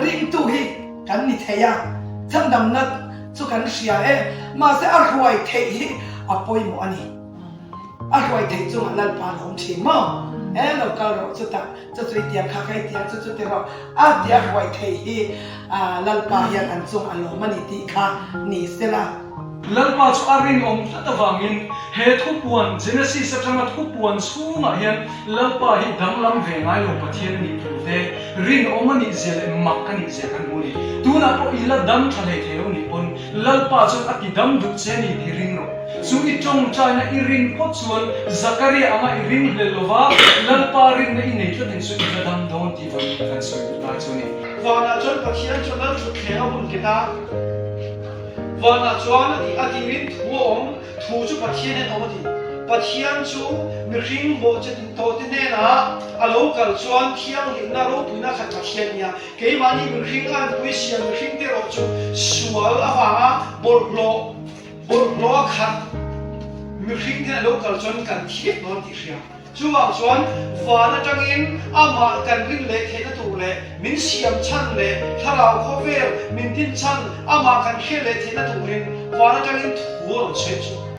Ringtu hi kan ni thei a, chhandamna chu kan hria e, mahse a hruai theih hi a pawimawh a ni. A hruai theih chungah Lalpa a awm thin maw? E lo kal rawh chutah chu chu i tiang kha kha i tiang chu chu ti rawh a tia hruai theih hi Lalpa hian an chung a lawm a ni tih kha ni sela. Lalpa chu a rinawm tlat avangin he thupuan Genesis atanga thupuan chhungah hian Lalpa hi danglam ve ngai lo Pathian a nih thu te, rinawm a nih zia leh mak a nih zia kan hmu a ni. Tunah pawh i la dam tha hlei thei lo nih pawn Lalpa chuan a ti dam duh che a ni tih ring rawh. Chu i tawngtaina i rin phawt chuan Zakaria anga i ring hlel lova Lalpa rinna i nei tlat in chu i la dam dawn tih vawi kan sawi duh lai chu a ni. Vanah chuan Pathian chuan Lal thutthleng a hun ket a, vanah chuan a tih a tirin thu a awm, thu chu Pathian hian awm a ti. Pathian chu mihring bawhchhe tawhte hnenah a lo kal chuan thianghlimna ropuina khat Pathian nia. Keimahni mihring a anpui siam mihringte erawh chu sual avanga bawlhhlawh bawlhhlawh a khat mihringte a lo kal chuan kan thiat dawn tih hria. Chuvang chuan van atangin amah kan rin leh theihna tur leh min siam chhan leh thlarau khawvel min din chhan amah kan hriat leh theihna turin van atangin thu a rawn sawi chu.